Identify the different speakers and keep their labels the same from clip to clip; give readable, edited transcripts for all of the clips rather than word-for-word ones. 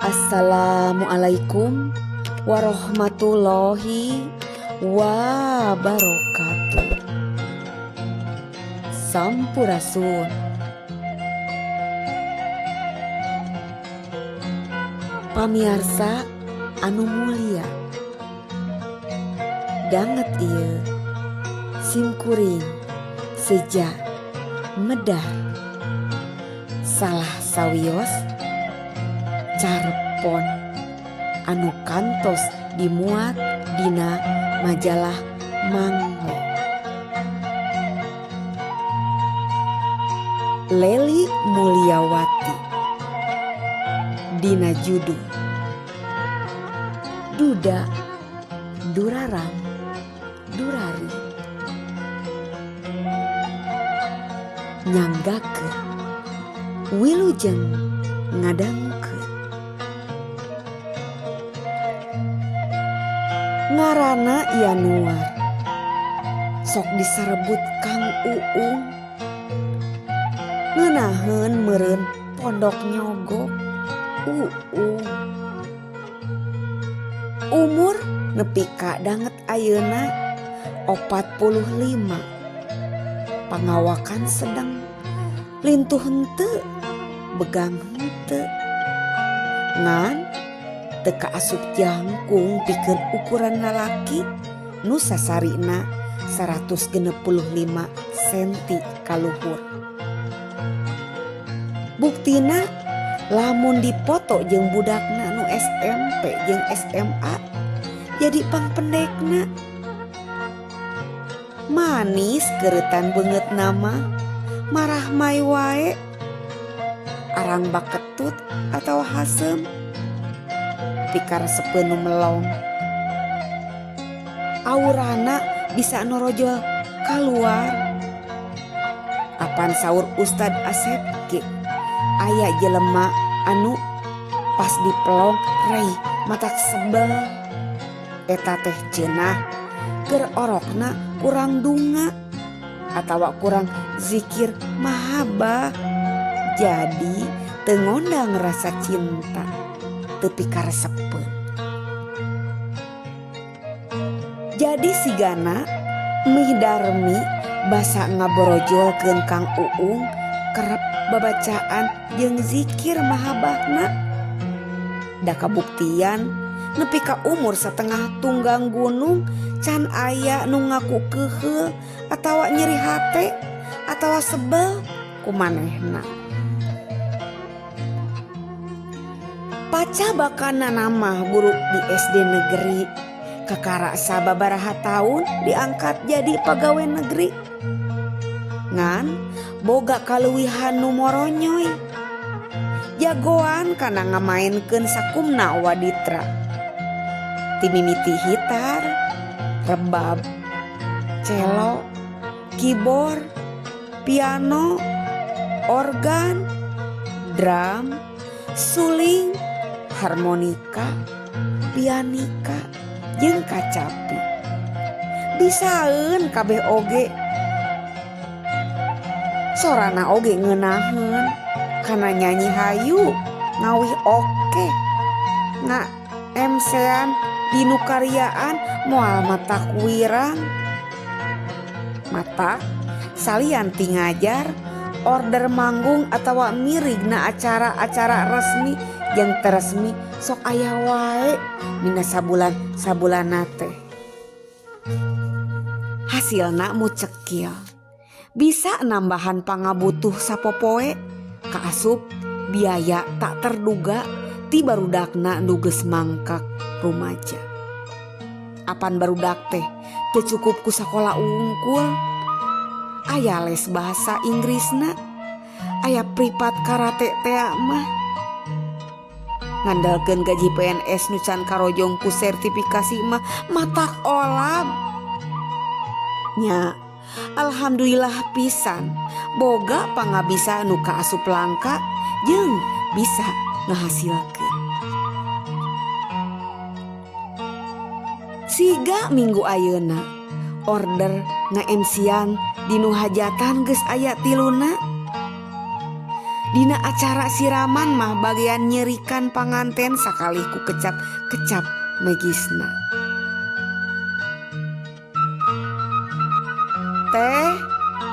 Speaker 1: Assalamualaikum warahmatullahi wabarakatuh. Sampurasun. Pamiarsa anu mulia. Danget ieu simkuring seja medar salah sawios carepon anu kantos dimuat dina majalah Manglo. Leli Mulyawati dina judul Duda Durarang Durari nyanggakeun wilujeng ngadangukeun. Ngaranna Yanuar sok disarebut Kang Uung ngeunaheun meureun pondok nyogok Uung. Umur nepi ka danget ayeuna 45 pangawakan sedang lintuh henteu begang henteu ngan teu kaasup jangkung pikeun ukuran lalaki nu sasarina 165 senti kaluhur. Buktina lamun dipoto jeung budakna nu SMP jeung SMA jadi pangpendekna. Manis keureutan beungeutna mah marahmai wae arang baketut atawa haseum pikaresepeun nu melong. Aurana bisa norojol kaluar. Apan saur Ustad Asep ge aya jelema anu pas dipelong rei matak sebel. Eta teh cenah keur orokna kurang dunga atawa kurang zikir mahabbah. Jadi teu ngondang rasa cinta teu pikaresepeun. Jadi sigana Mih Darmi basa ngaborojolkeun Kang Uung kerep babacaan jeung zikir mahabbahna. Da kabuktian nepi ka umur satengah tunggang gunung can aya nu ngaku keuheul atawa nyeri hate atawa sebel ku manehna. Paca bakana nama guru di SD negeri kakara sababaraha taun diangkat jadi pagawe negeri. Ngan boga kaleuwihan nu moronyoy. Jagoan kana ngamaenkeun sakumna waditra. Timimiti hitar, rebab, cello, keyboard, piano, organ, drum, suling, harmonika, pianika, jeung kacapi. Bisaeun kabeh oge. Sorana oge ngeunaheun kana nyanyi hayu ngawih oke. Nga MC-an di nu karyaan moal matak wirang. Matak salian ti ngajar, order manggung atawa mirigna acara-acara resmi jeung teu resmi sok aya wae dina sabulan-sabulanna teh. Hasilna mu cekil. Bisa nambahan pangabutuh sapopoe kaasup biaya tak terduga ti barudakna nu geus mangkak rumaja. Apan barudak teh teu cukup ku sakola wungkul. Aya les bahasa Inggrisna, aya privat karate tea mah. Ngandalkeun gaji PNS nu can karojong ku sertifikasi mah matak olab. Nya, alhamdulillah pisan boga pangabisa nu kaasup langka jeung bisa ngahasilkeun. Siga minggu ayeuna order nge-MC-an di nu hajatan geus aya tiluna. Dina acara siraman mah bagean nyerikan panganten sakalih ku kecap-kecap megisna. Teh,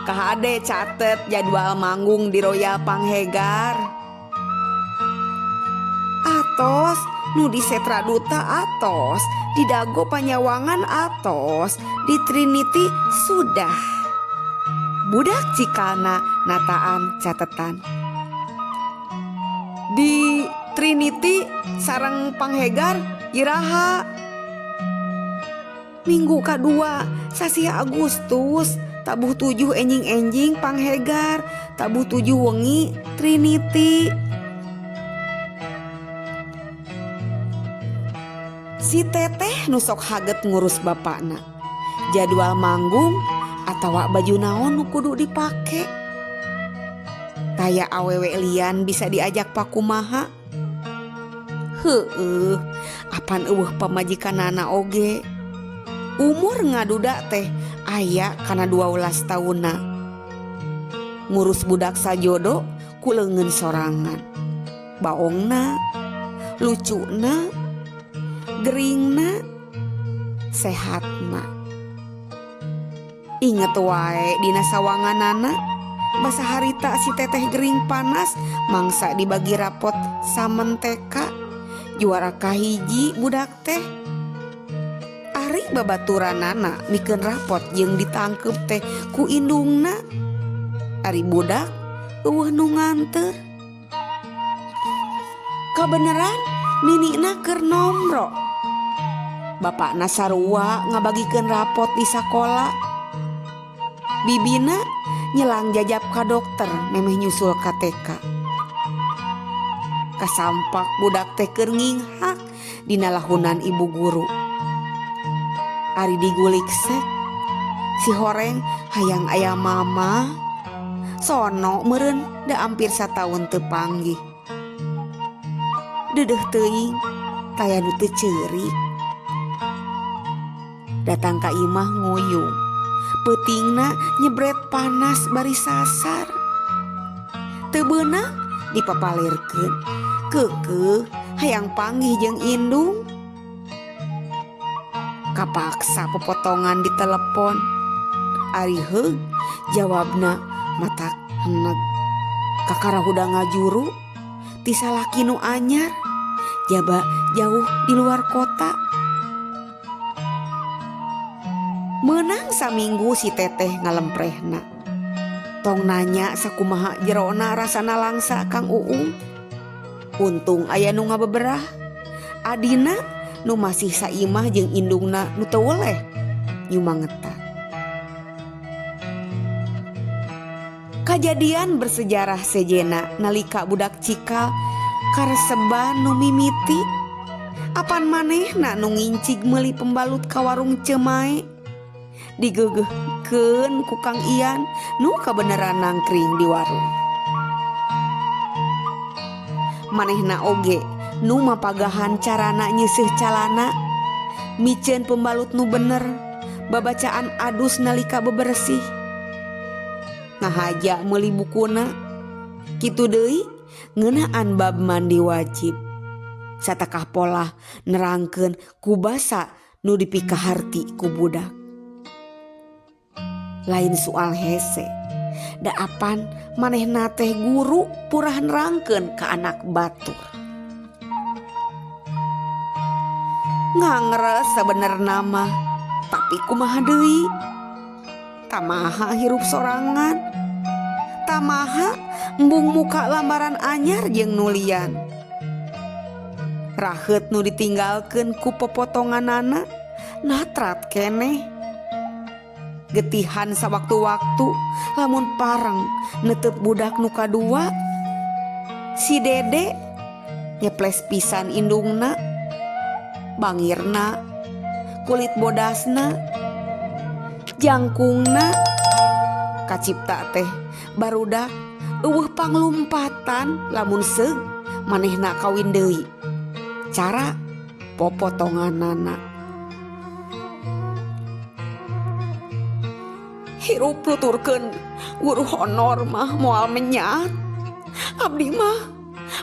Speaker 1: kahade catet jadwal manggung di Royal Panghegar. Atos nu di Setra Duta atos, di Dago Panyawangan atos, di Trinity sudah. Budak cikalna nataan catetan. Di Trinity sareng Panghegar iraha. Minggu kadua sasih Agustus tabuh 7 enjing-enjing Panghegar, tabuh 7 wengi Trinity. Si teteh nu sok haget ngurus bapakna. Jadwal manggung atawa baju naon nu kudu dipake. Taya awewe lian bisa diajak pakumaha. Heueuh, apan eueuh pamajikanana oge. Umur ngaduda teh aya kana 12 taunna. Ngurus budak sajodo ku leungeun sorangan. Baongna, lucuna, geringna, sehatna. Inget wae dina sawanganana, basa harita si teteh gering panas mangsa dibagi rapot samenteka juara kahiji budak teh. Ari babaturanana mikeun rapot jeung ditangkep teh ku indungna. Ari budak eueuh nu nganteur. Kabeneran ninina keur nomro. Bapakna sarua ngabagikeun rapot di sakola. Bibina nyelang jajab ka dokter memeh nyusul ka TK. Kasampak budak teh keur nginghak dina lahunan ibu guru. Ari digulik sek, si horeng hayang aya mama. Sono meureun da hampir sataun teu panggih. Deudeuh teuing taya nu teu ceurik. Datang ka imah nguyung. Peutingna nyebret panas bari sasar. Teu beunang dipapalirkeun. Keukeuh hayang panggih jeung indung. Kapaksa popotongan di telepon. Ari heug jawabna matak heneg. Kakara hudang ngajuru ti salaki nu anyar jaba jauh di luar kota. Meunang saminggu si teteh ngalemprehna. Tong nanya sakumaha jerona rasana langsa Kang Uung. Untung aya nu ngabeberah. Adina nu masih saimah jeung indungna nu teu weleh nyumangetan. Kajadian bersejarah sejena nalika budak cikal kareseban nu mimiti. Apan manehna nu ngincig meuli pembalut ka warung Cemae. Digeugeuhkeun ku Kang Ian nu kabeneran nangkring di warung. Manehna oge nu mapagahan carana nyeuseuh calana, miceun pembalut nu bener, babacaan adus nalika bebersih. Ngahaja meuli bukuna, kitu deui ngeunaan bab mandi wajib. Satakah polah nerangkeun ku basa nu dipikaharti ku budak. Lain soal hese, da apan manehna teh guru purah nerangkeun ka anak batur. Ngangres sabenerna mah, tapi kumaha deui? Tamaha hirup sorangan. Tamaha embung muka lambaran anyar jeung nulian. Raheut nu ditinggalkeun ku popotonganana natrat keneh. Getihan sawaktu-waktu lamun pareng netep budak nu kadua. Si Dede nyeples pisan indungna, bangirna, kulit bodasna, jangkungna. Kacipta teh barudak eueuh panglumpatan lamun seug manehna kawin deui. Cara popotonganana. Hirup nuturkeun guru honor mah moal menyat. Abdi mah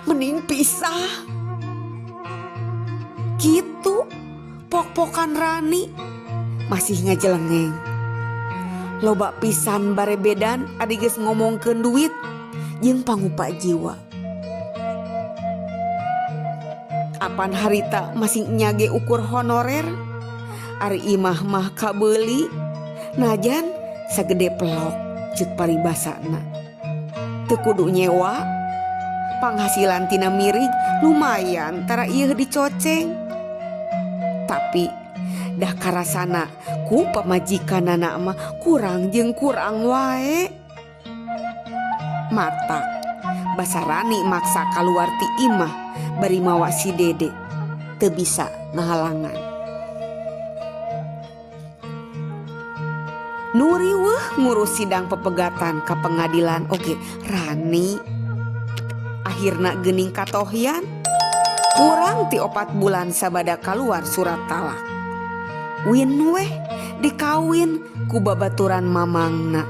Speaker 1: mending pisah. Gitu pok-pokan Rani masih ngajelengeng. Loba pisan barebedan adi geus ngomongkeun duit jeung pangupa jiwa. Apan harita masih nyage ukur honorer, ari imah mah kabeuli najan sagede pelok ceuk paribasana. Teu kudu nyewa, panghasilan tina mirig lumayan tara ieu dicoceng. Tapi dah karasana ku pamajikanana mah kurang jeung kurang wae. Matak basa Rani maksa kaluar ti imah bari mawa si Dede teu bisa ngahalangan. Nu riweuh ngurus sidang pepegatan ka pengadilan oge Rani. Akhirna geuning katohyan kurang ti 4 bulan sabada kaluar surat talak. Win weh dikawin ku babaturan mamangna.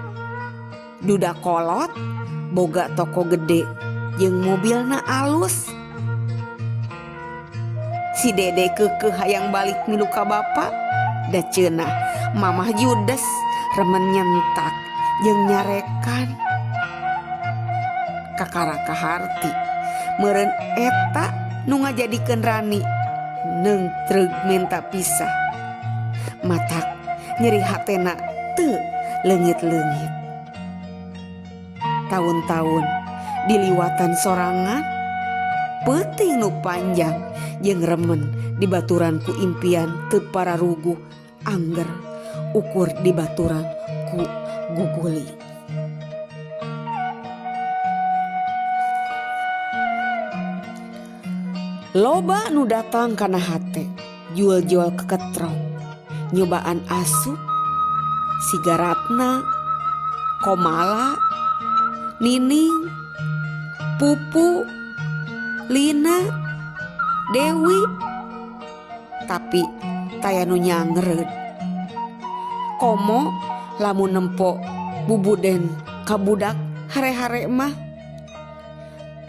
Speaker 1: Duda kolot boga toko gede jeung mobilna alus. Si Dede keukeuh hayang balik milu ka bapa, da ceunah mamah judes remen nyentak jeung nyarekan. Kakara kaharti meureun eta nu ngajadikeun Rani neungtreug minta pisah. Matak nyeri hatena teu leungit-leungit. Taun-taun diliwatan sorangan, peuting nu panjang jeung remen dibaturan ku impian teu pararuguh angger ukur dibaturan ku guguli. Loba nu datang kana hate, jual-jual keketrok, nyobaan asup, sigaratna, Komala, Nining, Pupu, Lina, Dewi, tapi taya nu nyangereud. Komo lamun nempo bubuden ka budak hare-hare mah.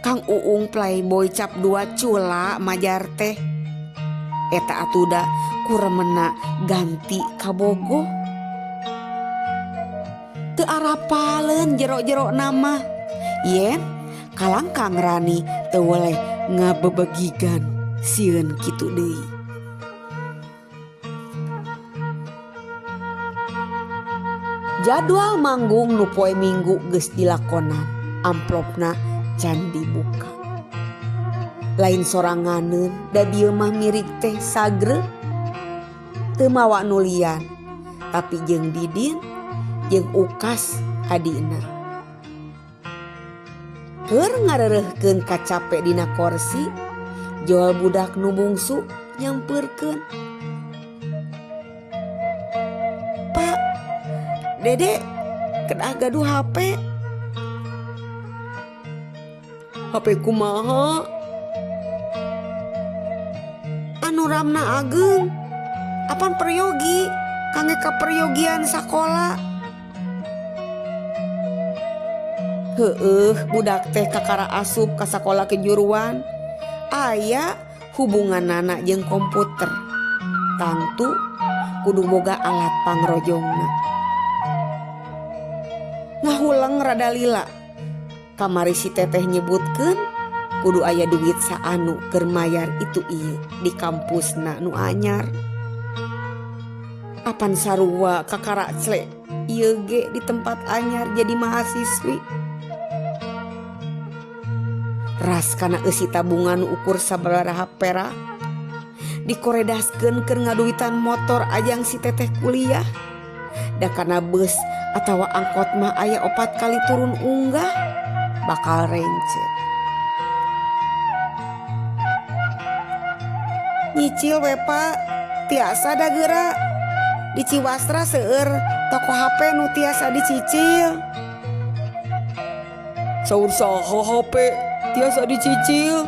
Speaker 1: Kang Uung playboy cap 2 cula majar teh. Eta atuda kuremena ganti kabogoh. Teu arapaleun jero-jero nama. Yen kalangkang Rani teu weleh ngabebegigan sieun kitu deui. Jadwal manggung nu poe Minggu geus dilakonan, amplopna can dibuka. Lain soranganeun da bieu mah mirik teh sagre. Teu mawa nu lian, tapi jeung Didin jeung Ukas adina. Keur ngareureurkeun kacape dina korsi, jual budak nu bungsu nyampeurkeun. Pak, Dede kedah gaduh HP. HP kumaha? Anu ramna ageng. Apan peryogi kangge kaperyogian sakola. Heueuh, budak teh kakara asup ka sakola kejuruan. Aya hubunganana jeung komputer. Tangtu kudu boga alat pangrojongna. Ngahuleng rada lila. Kamari si teteh nyebutkeun kudu aya duit saanu keur mayar itu ieu di kampusna nu anyar. Apan sarua kakara cle ieu ge di tempat anyar jadi mahasiswi. Ras kana eusi tabungan nu ukur sabaraha perak dikoredaskeun keur ngaduitan motor ajang si teteh kuliah. Da kana bus atawa angkot mah aya 4 kali turun unggah bakal rencet. Nyicil we Pak, tiasa da geura. Di Ciwastra seueur toko HP nu tiasa dicicil. Saur saha HP tiasa dicicil?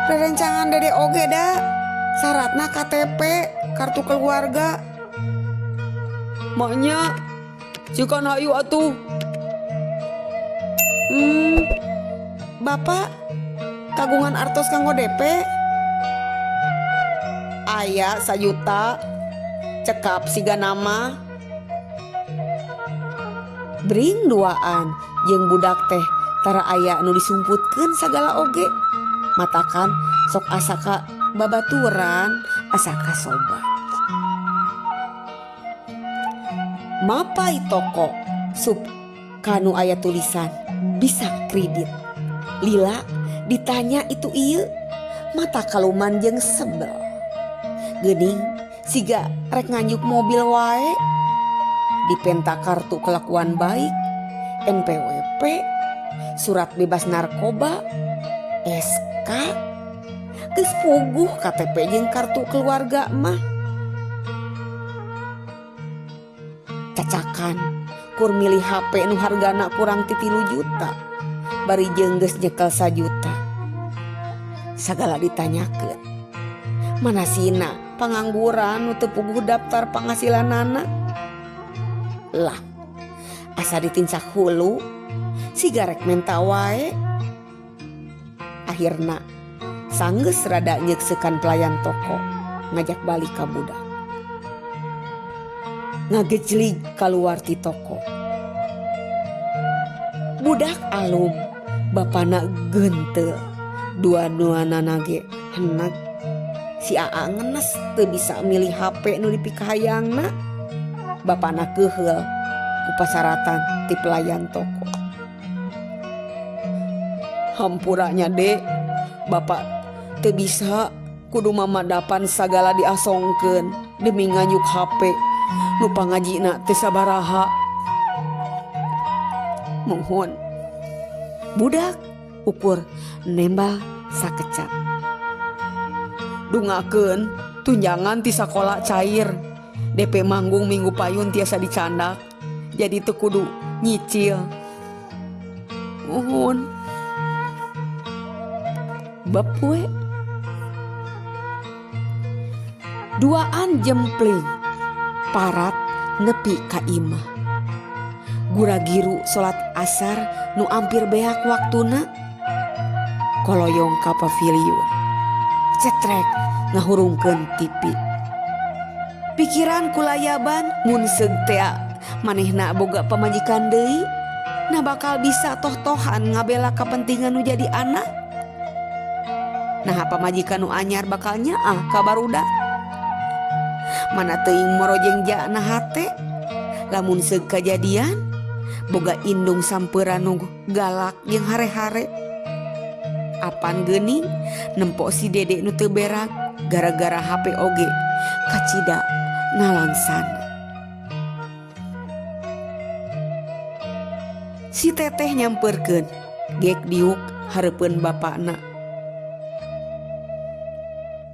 Speaker 1: Rerencangan Dede oge da, syaratna KTP, kartu keluarga. Maknya, cikan hayu atuh. Bapak kagungan artos kanggo DP? Aya sajuta cekap siga nama. Bring duaan jeung budak teh tara aya nu disumputkeun sagala oge. Matakan sok asa ka babaturan asa ka sobat. Mapai toko sup kanu aya tulisan bisa kredit. Lila ditanya itu ieu mata kaluman jeung sebel. Geuning siga rek nganjuk mobil wae. Dipenta kartu kelakuan baik, NPWP, surat bebas narkoba, SK, geus puguh KTP jeung kartu keluarga mah. Cacakan kur milih HP nu hargana kurang ti 3 juta. Bari jeung geus nyekel 1 juta. Sagala ditanyakeun. Mana sina pangangguran nu teu puguh daftar panghasilanana? Lah, asa ditincak hulu siga rek menta wae. Akhirna sanggeus rada nyekseukan pelayan toko ngajak balik ka budak. Ngagejlig kaluar ti toko. Budak alum, bapana gentel, dua-duanana ge heneg. Si Aa ngenes teu bisa milih HP nu dipikahayangna. Bapana keuheul ku pasaratan ti pelayan toko. Hampura nya Dek, bapak teu bisa kudu mamadapan sagala diasongkeun demi nganjuk HP nu pangajina teu sabaraha. Muhun. Budak ukur nembal sakecap. Dungakeun tunjangan ti sakola cair. DP manggung minggu payun tiasa dicandak. Jadi teu kudu nyicil. Muhun. Beb we. Duaan jempling parat nepi ka imah. Gura-giru salat asar nu ampir beak waktuna. Koloyong ka pavilion. Cetrek ngahurungkeun TV. Pikiran kulayaban mun seug tea manehna boga pamajikan deui. Nah bakal bisa toh-tohan ngabela kepentingan nu jadi anak. Nah pamajikan nu anyar bakal nyaah ka barudak. Mana teuing morojeng jana hate. Lamun seug kajadian boga indung sampeuran nu galak jeung hare-hare. Apan geuning nempo si Dede nu teu berak gara-gara HP oge kacida nalangsana. Si teteh nyamperkeun gek diuk hareupeun bapakna.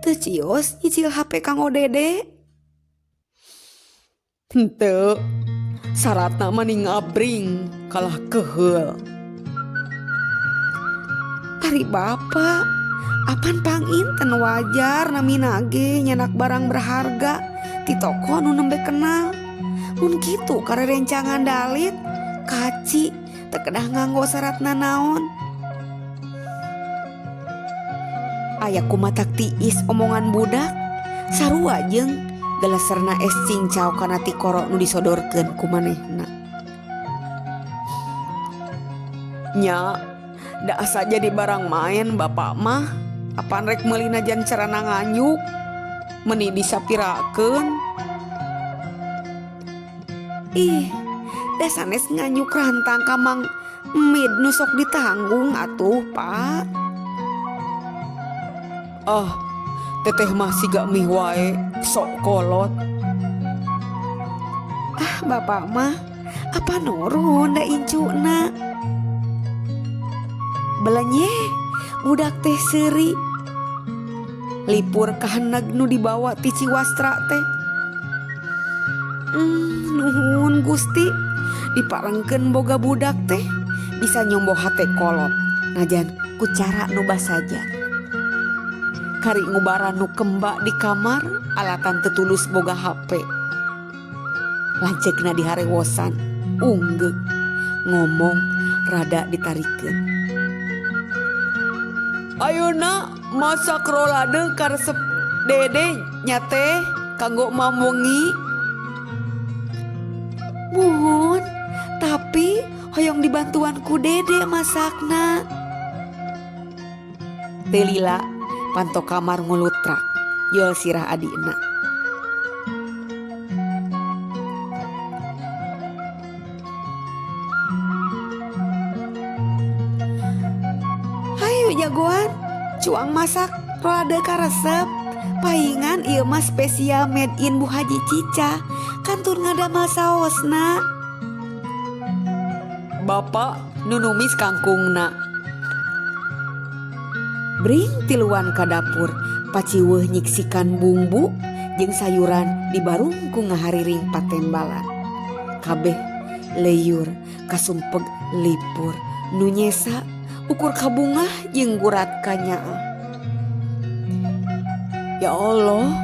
Speaker 1: Teu cios nyicil HP kanggo Dede. Henteu, saratna mah ngabring kalah keuheul. Ari bapa, apan panginten wajar namina ge nyanak barang berharga ti toko nu nembe kenal. Mun kitu karerencangan dalit, kaci teu kedah nganggo saratna naon. Aya kumatak tiis omongan budak, sarua jeung geleserna es cincau kana tikoro nu disodorkeun ku manehna. Nya, da asa jadi barang main bapak mah, apan rek meuli najan carana nganyuk, meuni disapirakeun. Ih, da sanes nganyuk rantang ka Mang Mid nu sok ditanggung atuh, Pak. Ah, teteh mah siga mih wae, sok kolot. Ah, bapak mah apa nurun da incuna. Belenye, budak teh seuri. Lipur kaheneg nu dibawa ti Ciwastra teh. Nuhun Gusti, diparengkeun boga budak teh bisa nyombo hate kolot najan ku cara nu basaja. Kari ngubaran nu kemba di kamar alatan tetulus boga HP. Lanceukna diharewosan, unggeuk, ngomong rada ditarikeun. Ayeuna masak rolade karesep Dede nya Teh kanggo mamwengi. Muhun, tapi hoyong dibantuan ku Dede masakna. Teu lila panto kamar ngulutrak yeul sirah adina. Hayu jagoan, cuang masak rolade karesep. Paingan ieu mah spesial made in Bu Haji Cica, kantun ngadamel saosna. Bapak nu numis kangkungna. Bring tiluan ka dapur, paciweuh nyiksikan bumbu jeung sayuran dibarung ku ngahariring patembalan. Kabeh leyur kasumpeg lipur nu nyesa ukur kabungah jeung gurat kanyaah. Ya Allah,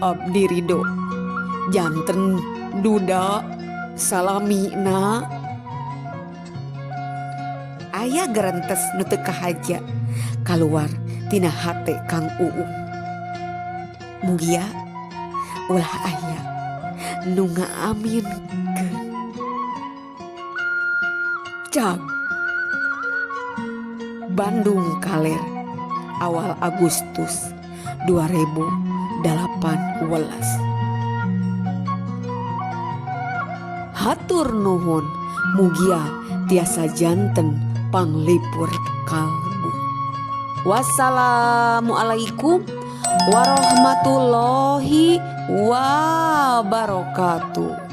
Speaker 1: abdi ridho janten duda salamina. Aya gerentes nu teu kahaja kaluar tina hate Kang Uung. Mugia ulah aya nu ngaaminkeun. Cag Bandung Kaler awal Agustus 2018. Hatur nuhun, mugia tiasa janten panglipur kalbu. Wassalamualaikum warahmatullahi wabarakatuh.